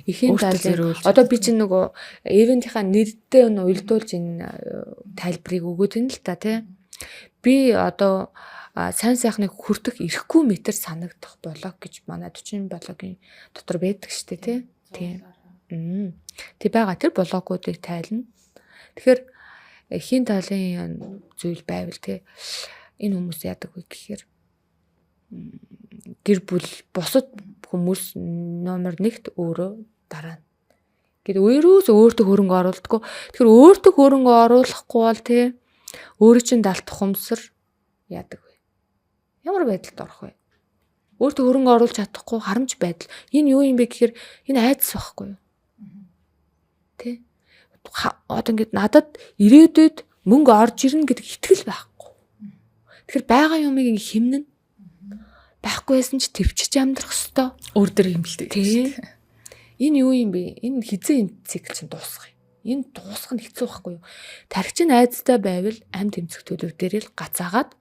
Эхийн талын одоо би чинь нөгөө ивентийнхаа нэрдээ нь уялдуулж энэ тайлбарыг өгөөд байна л та тий. Би одоо сайн сайхныг хүртэх ирэхгүй мэтэр санагдах блог гэж манай 40 блогийн дотор байдаг штэ тий. Тийм. Тэг байгаа тэр блогуудыг тайлна. Тэгэхээр эхийн талын зүйл байвал тий энэ хүмүүс яадаг вэ гэхээр гэр бүл бусад хүмүүс номер 1-т өөрөө дараа нь Гэт өөрөөс өөртөө хөрөнгө оруулдаггүй. Тэгэхээр өөртөө хөрөнгө оруулахгүй бол тий өөрөө чинь далд ухамсар яадаг вэ? Ямар байдалд орох вэ? Өөртөө хөрөнгө оруулж чадахгүй харамч байдал. Энэ юу юм бэ гэхээр энэ айдас байхгүй юу? Тэ? Одоо ингээд надад ирээдүйд мөнгө орж ирнэ гэдэг итгэл байхгүй. Тэгэхээр байгаа юмыг ингэ хэмнэн. Байхгүй байсан ч төвчж амьдрах хэвээр. Өөр дөр хэмнэлтэй. Тий. Энэ юу юм бэ? Энэ хизээ энэ цикл чинь дуусах юм. Энэ дуусах нь хэцүү байхгүй юу? Тархич нь айдастай байвал амь тэмцэх төлөв дээр л гацаагаад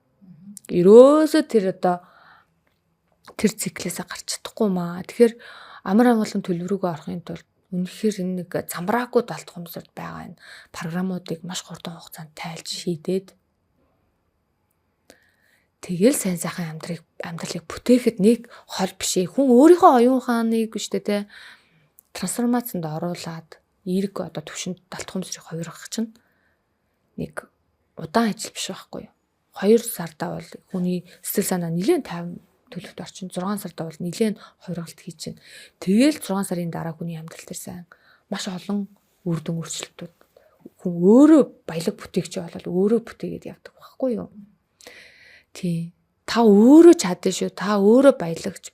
ерөөсөө тэр одоо тэр циклээсээ гарч чадахгүй маа. Тэгэхээр амар амгалан төлөв рүүгээ орохын тулд үнэхээр энэ нэг замбраагүй далд ухамсарт байгаа энэ програмуудыг маш хурдан хугацаанд тайлж шийдээд тэгэл сайн сайхан амьдралыг бүтээхэд нэг хол биш ээ. Хүн өөрийнхөө оюун ухааныг биш үү те трансформацид оруулаад эерэг одоо төвшөнд далд ухамсарыг хувиргах чинь нэг удаан ажил биш байхгүй юу? 2 сардаа бол хүний сэтгэл санаа нэлээд 50 төлөвт орчин 6 сардаа бол нэлээд хувиргалт хийж чинь. Тэгэл 6 сарын дараа хүний амьдрал дээр сайн маш олон үр дүн өөрчлөлтүүд хүн өөрөө баялаг бүтээгч болол өөрөө бүтээгээд явдаг байхгүй юу? Тий. Та өөрөө чадна шүү. Та өөрөө баялагч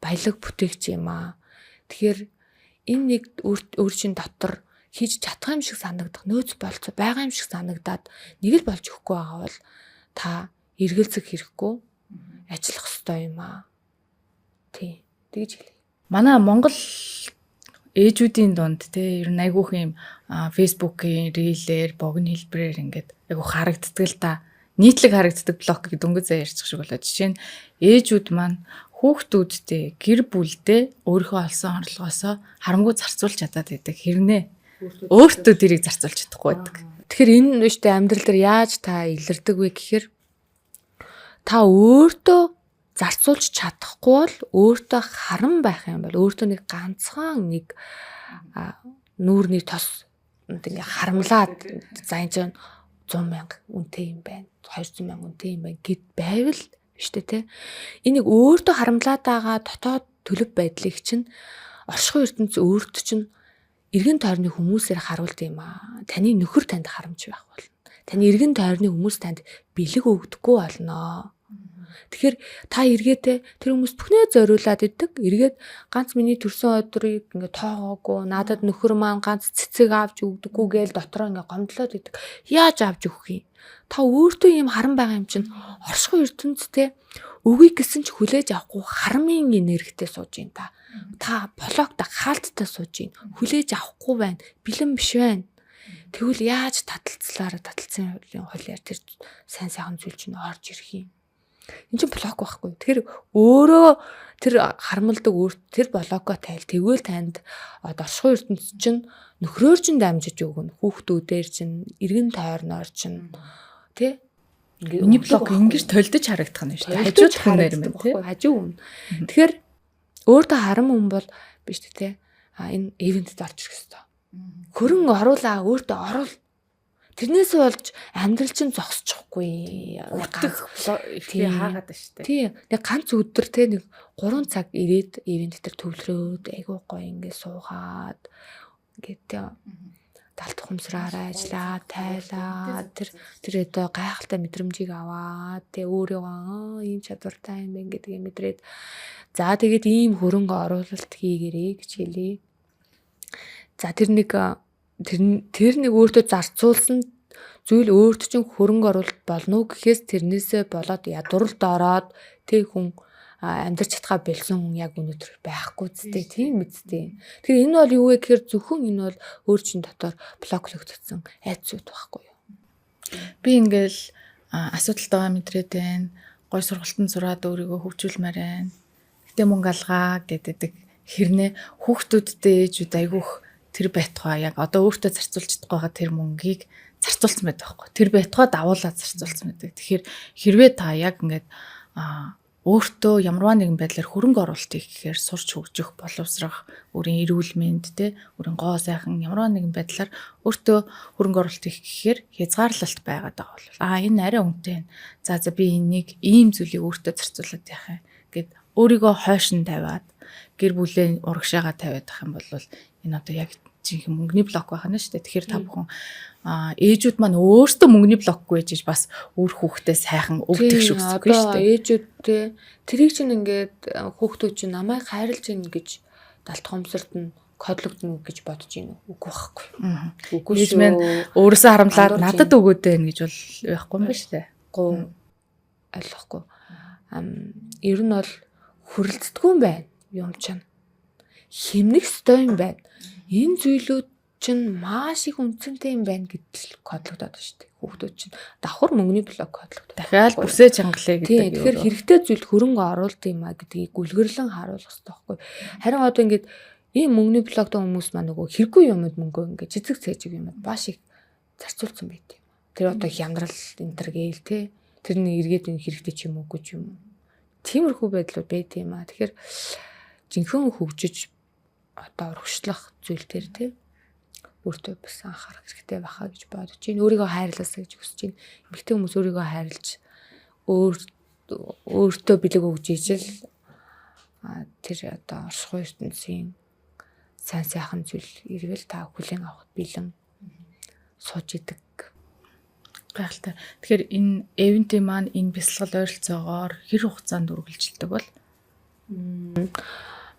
баялаг бүтээгч юм аа. Тэгэхээр энэ нэг өөр чинь дотор хийж чадах юм шиг санагдах, нөөц болцоо байгаа юм шиг санагдаад нэг л болж өгөхгүй байгаа бол та эргэлзэх хэрэггүй ажиллах ёстой юм аа. Тий. Тэгж хэлье. Манай Монгол ээжүүдийн дунд те ер нь айгүйх юм Facebook-ийн рилээр богино хэлбэрээр ингээд айгүйх харагддаг л та. Нийтлэг харагддаг блок гэдэг дөнгөж заа ярьчих шиг болоо. Жишээ нь ээжүүд маань хүүхдүүдтэй гэр бүлдээ өөрийнхөө олсон орлогоосоо харамгүй зарцуулж чадаад байдаг. Хэрнээ өөртөө тэрийг зарцуулж чадахгүй байдаг. Тэгэхээр энэ үстэй амьдрал дээр яаж та илэрдэг вэ гэхээр та өөртөө зарцуулж чадахгүй бол өөртөө харан байх юм бол өөртөө нэг ганцхан нэг нүүрний тос ингээ харамлаад за энэ чинь 100 мянга үнэтэй юм байна 200 мянга үнэтэй юм байна гэд байвал биш үү те. Энийг өөртөө харамлаад байгаа дотоод төлөв байдлыг чинь оршихуй ертөнц өөрт чинь эргэн тойрны хүмүүсээр харуулд юм аа. Таны нөхөр танд харамч байх болно. Таны эргэн тойрны хүмүүс танд бэлэг өгдөггүй болно. Тэгэхээр та эргээдээ тэр хүмүүс бүхнээ зориулаад идэг. Эргээд ганц миний төрсөн өдрийг ингээ тоогоогүй, надад нөхөр маань ганц цэцэг авч өгдөггүй гээл дотроо ингээ гомдлоод идэг. Яаж авч өгөх юм? Та өөртөө ийм харан байгаа юм чинь оршихуй ертөнцтэй өгье гэсэн ч хүлээж авахгүй харамын энергитэй сууж ийн та. Та блокта хаалттай сууж ийн. Хүлээж авахгүй байна. Бэлэн биш байна. Тэгвэл яаж таталцлаараа таталцсан хуулиар тэр сайн сайхан зүйл чинь орж ирэх юм. Энд чинь блок байхгүй. Тэгэхээр өөрөө тэр харамлдаг өөр тэр блокоо тайл. Тэгвэл танд оршихуй ертөнц чинь нөхрөөр чинь дамжиж өгнө. Хүүхдүүдээр чинь, эргэн тойрноор чинь тий. Миний блок ингэж толдож харагдах нь шүү дээ. Хажууд хүнээр юм тий. Хажуу хүн. Тэгэхээр өөртөө харам хүн бол биш тий. А энэ ивентэд орж ирэх хэвээр. Хөрөнгө оруулаа өөртөө оруул. Тэрнээс болж амьдрал чинь зогсчихгүй. Ганц тий хаагаад байна шүү дээ. Тий. Нэг ганц өдөр те нэг 3 цаг ирээд ивент дээр төвлөрөөд айгуу гоё ингээ суугаад ингээд те далд ухамсараараа ажиллаа, тайлаа тэр тэр одоо гайхалтай мэдрэмжийг аваад тэ өөрийгөө ийм чадвартай юм байна гэдгийг мэдрээд за тэгээд ийм хөрөнгө оруулалт хийгэрээ гэж хэлье. За тэр нэг тэр нэг өөртөө зарцуулсан зүйл өөрт чинь хөрөнгө оруулалт болно уу гэхээс тэрнээсээ болоод ядууралд ороод тэг хүн амьдрч чадхаа болсон хүн яг өнөөдөр байхгүй зү тийм үсттэй. Тэгэхээр энэ бол юу вэ гэхээр зөвхөн энэ бол өөр чинь дотор блоклогдсон айдсууд байхгүй юу. Би ингээл асуудалтайгаа мэдрээд байна. Гой сургалтанд сураад өөрийгөө хөгжүүлмээр байна. Гэтэ мөнгө алгаа гэдэг хэрнээ хүүхдүүдтэй ээжүүд айгүйх тэр байтугай яг одоо өөртөө зарцуулж чадахгүй байгаа тэр мөнгийг зарцуулсан байдаг байхгүй. Тэр байтугай давуулаад зарцуулсан байдаг. Тэгэхээр хэрвээ та яг ингээд өөртөө ямарваа нэгэн байдлаар хөрөнгө оруулалт хийх гэхээр сурч хөгжих, боловсрох, өөрийн эрүүл мэнд те, өөрийн гоо сайхан ямарваа нэгэн байдлаар өөртөө хөрөнгө оруулалт хийх гэхээр хязгаарлалт байгаад байгаа бол энэ арай үнэтэй байна. За би энийг ийм зүйлийг өөртөө зарцуулаад яах юм гэд өөрийгөө хойш нь тавиад гэр бүлээ урагшаага тавиад ах юм бол энэ одоо яг жинхэнэ мөнгөний блок байх нь шүү дээ. Тэгэхээр та бүхэн ээжүүд маань өөрсдөө мөнгөний блокгүй ээж бас үр хүүхдээ сайхан өвдөх шүгсэхгүй шүү дээ. Ээжүүд те тэрийг чинь ингээд хүүхдүүд чинь намайг хайрлаж гин гэж далд хомсорд нь кодлогдно гэж бодож гин үү? Үгүй байхгүй. Үгүй шүү. Маань өөрөөсөө харамлаад надад өгөөд байна гэж бол байхгүй юм ба шүү дээ. Гоо ойлгохгүй. Ер нь бол хүрэлцдэггүй юм байна юм чинь. Хэмнэх ёстой юм байна. Энэ зүйлүүд чинь маш их үнцэнтэй юм байна гэдэл кодлогдоод байна шүү дээ. Хүүхдүүд чинь давхар мөнгөний блок кодлогдоод. Дахиад бүсээ чангалаа гэдэг. Тэгэхээр хэрэгтэй зүйлд хөрөнгө оруулдаг юм а гэдгийг гүлгэрлэн харуулах хэрэгтэй байхгүй. Харин одоо ингээд ийм мөнгөний блоктой хүмүүс маань нөгөө хэрэггүй юмуд мөнгөө ингээд жицэг цээжиг юмуд маш их зарцуулсан байт юм. Тэр одоо хямдрал энэ төр гээл те. Тэрний эргээд энэ хэрэгтэй ч юм уугүй ч юм уу. Тиймэрхүү байдлууд байт юм а. Тэгэхээр жинхэнэ хөгжиж одоо урагшлах зүйл дээр те өөртөө бас анхаарах хэрэгтэй байхаа гэж бодож байна. Өөрийгөө хайрлаасаа гэж хүсэж байна. Эмэгтэй хүмүүс өөрийгөө хайрлаж өөртөө бэлэг өгж ижил тэр одоо оршихуй ертөнцийн сайн сайхан зүйл ирвэл та хүлээн авахд бэлэн сууж идэг. Гайхалтай. Тэгэхээр энэ эвентийн маань энэ бясалгал ойролцоогоор хэр хугацаанд үргэлжилдэг бол?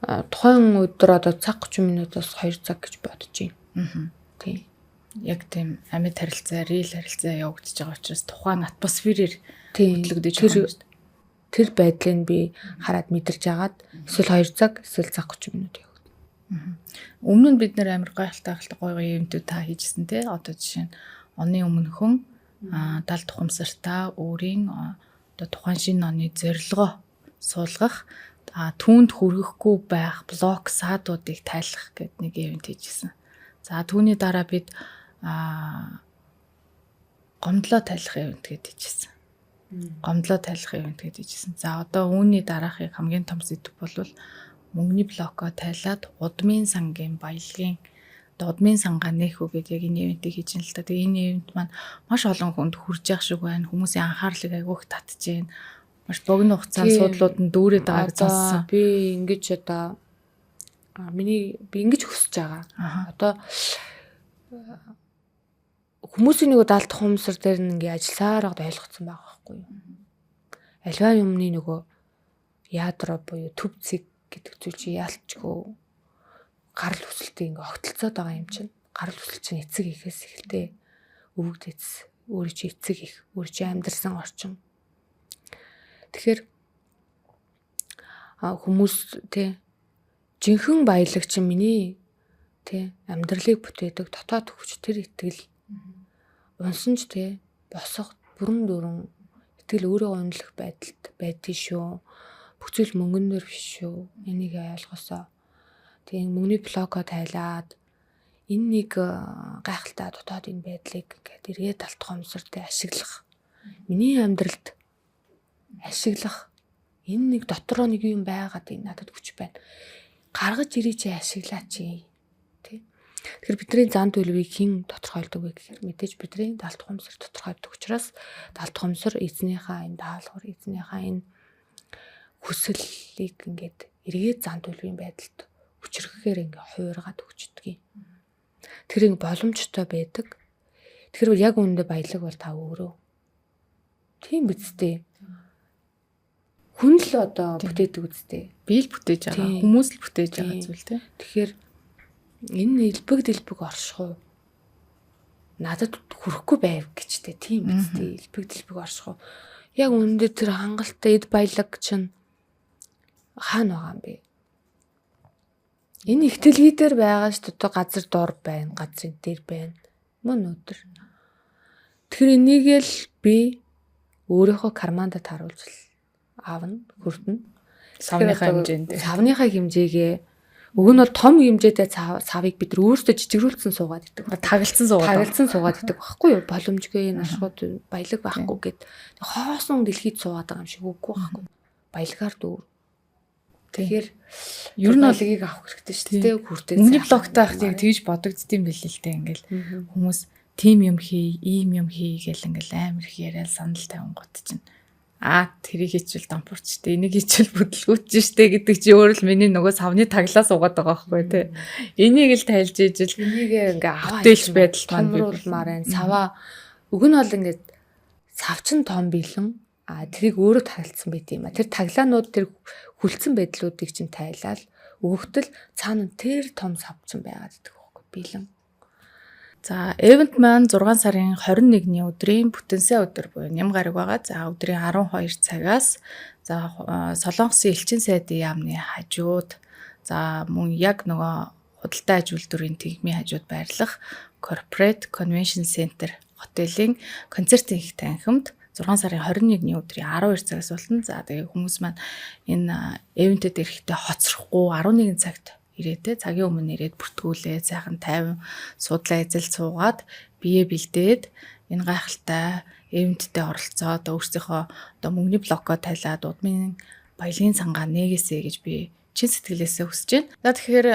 Тухайн өдөр одоо цаг 30 минутаас 2 цаг гэж бодож байна. Тийм. Яг тийм амьд харилцаа, реал харилцаа явагдаж байгаа учраас тухайн атмосферээр хөтлөгдөж байгаа юм шүү дээ. Тэр байдлыг би хараад мэдэрч агаад эсвэл 2 цаг, эсвэл цаг 30 минут явагдана. Өмнө нь бид нэр амар гайхалтай гоё гоё ивентүүд та хийжсэн те. Одоо жишээ нь оны өмнөхөн дал тухамсартаа өөрийн одоо тухайн шинэ оны зорилгоо суулгах, түүнд хүргэхгүй байх блок саадуудыг тайлах гэдэг нэг ивент хийжсэн. За түүний дараа бид гомдлоо тайлах ивент гэдэг хийжсэн. Гомдлоо тайлах ивент гэдэг хийжсэн. За одоо үүний дараахыг хамгийн том сэдв бол мөнгөний блокоо тайлаад удмын сангийн баялагын одоо удмын сангаа нээх үү гэдэг яг энэ ивентийг хийж ин л та. Тэгээ энэ ивент маань маш олон хүнд хүрж явах шиг байна. Хүмүүсийн анхаарлыг айгүйх татж байна. Маш богино хугацаанд суудлууд нь дүүрээд байгааг сонссон. Би ингэж одоо миний би ингэж хүсэж байгаа. Одоо хүмүүсийн нөгөө далд хумсар дээр нь ингээ ажилласаар байгаад ойлгоцсон байгаа байхгүй юу? Альва юмны нөгөө ядро буюу төв цэг гэдэг зүйл чи яалтчгүй гарал үүсэлтийг ингээ огтлцоод байгаа юм чинь. Гарал үүсэл чинь эцэг ихээс эхэлтэй. Өвөг дэц, өөрөө чи эцэг их, өөрөө чи амьдарсан орчин. Тэгэхээр хүмүүс тий жинхэнэ баялаг чинь миний тий амьдралыг бүтээдэг дотоод хүч тэр итгэл унсан ч тий босох бүрэн дүүрэн итгэл өөрөө үнэлэх байдалд байдгийг шүү. Бүх зүйл мөнгөн дээр биш шүү. Энийг ойлгосоо. Тэгээ мөнгөний блоко тайлаад энэ нэг гайхалтай дотоод энэ байдлыг ингээд эргээд алтхомсор тий ашиглах. Миний амьдралд ашиглах энэ нэг дотроо нэг юм байгаад энэ надад хүч байна. Гаргаж ирээ чи ашиглаач тий. Тэгэхээр бидний зан төлөвийг хэн тодорхойлдог вэ гэхээр мэдээж бидний далд ухамсар тодорхойлдог учраас далд ухамсар эзнийхээ энэ даалгавар, эзнийхээ энэ хүслийг ингээд эргээд зан төлөвийн байдалд хүчрэхээр ингээ хувиргаад өгчдөг юм. Тэр ингээ боломжтой байдаг. Тэгэхээр яг үүндээ баялаг бол та өөрөө. Тийм биз дээ. Хүн л одоо бүтээдэг үсттэй. Би л бүтээж байгаа. Хүмүүс л бүтээж байгаа зүйл тийм. Тэгэхээр энэ элбэг дэлбэг оршихуу надад хүрэхгүй байв гэжтэй тийм биз дээ. Элбэг дэлбэг оршихуу. Яг үүндээ тэр хангалттай эд баялаг чинь хаана байгаа юм бэ? Энэ их дэлхий дээр байгаа шүү дээ. Одоо газар дор байна, газрын дээр байна. Мөн өдөр. Тэгэхээр энийг л би өөрийнхөө карманда таруулж аавна, хүртэнэ. Савныхаа хэмжээнд. Савныхаа хэмжээгээ уг нь бол том хэмжээтэй савыг бид нар өөрсдөө жижигрүүлсэн суугаад идэг. Тагалцсан суугаад. Тагалцсан суугаад идэг байхгүй юу? Боломжгүй нашгууд баялаг байхгүй гэд. Хоосон дэлхийд суугаад байгаа юм шиг үгүй байхгүй. Баялагаар дүүр. Тэгэхээр ер нь баялагийг авах хэрэгтэй шүү дээ. Хүртээ. Мөнгөний блоктой байх яг тэгж бодогддсон байл л дээ. Ингээл хүмүүс тим юм хий, ийм юм хий гэл ингээл амар их яриад санал тавингууд чинь Аа, тэрийг хийчихвэл дампуурч штэ, энийг хийчихвэл бүдэлгүүч штэ гэдэг чи өөр л миний нөгөө савны таглаа суугаад байгаа байхгүй тий. Энийг л тайлж ижил Энийг ингээ аваа бүтээлч байдал маань бий томруулмаар байна. Саваа уг нь бол ингээд савчин том бэлэн, а тэрийг өөрөө таглацсан байт юм а. Тэр таглаанууд, тэр хүлцэн байдлуудыг чинь тайлал өгөхтөл цаана тэр том савчин байгаад идэх байхгүй, бэлэн. За, event маань 6 сарын 21-ний өдрийн бүтэн сайн өдөр буюу ням гараг байгаа. За, өдрийн 12 цагаас, за, Солонгосын элчин сайдын яамны хажууд, за, мөн яг нөгөө худалдаа аж үйлдвэрийн танхимын хажууд байрлах Corporate Convention Center хотелийн концертын их танхимд 6 сарын 21-ний өдрийн 12 цагаас болно. За, тэгээ хүмүүс маань энэ event эд ирэхдээ хоцрохгүй 11 цагт ирээ те, цагийн өмнө ирээд бүртгүүлээ, сайхан тайван суудлаа эзэл суугаад, бие бэлдээд, энэ гайхалтай event тэй оролцоод, өөрсдийнхөө одоо мөнгөний блокоо тайлаад удмын баялагын сангаа нээгээсэй гэж би чин сэтгэлээсээ хүсэж байна. За, тэгэхээр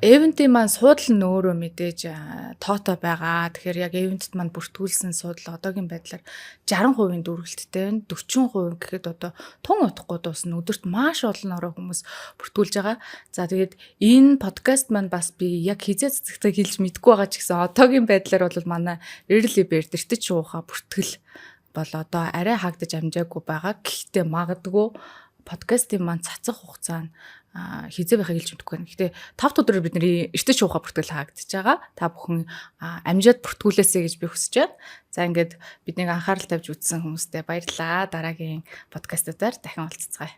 event ийн маань суудал нь өөрөө мэдээж тоотой байгаа. Тэгэхээр яг event эд маань бүртгүүлсэн суудал одоогийн байдлаар 60% дүүргэлттэй байна. 40% гэхэд одоо тун удахгүй дуусна. Өдөрт маш олон орой хүмүүс бүртгүүлж байгаа. За, тэгээд энэ подкаст маань бас би яг хэзээ цэцэгтэй хэлж мэдэхгүй байгаа ч гэсэн одоогийн байдлаар бол манай Early Bird, эртэж шуухаа бүртгэл бол одоо арай хаагдаж амжаагүй байгаа. Гэхдээ магадгүй подкастын маань цацах хугацаа нь хэзээ байхыг хэлж мэдэхгүй байна. Гэхдээ 5 дахь өдрөөр бидний эртэж шуухаа бүртгэл хаагдчихж байгаа. Та бүхэн амжаад бүртгүүлээсэй гэж би хүсэж байна. За, ингээд биднийг анхаарал тавьж үзсэн хүмүүстээ баярлалаа. Дараагийн подкастуудаар дахин уулзацгаая.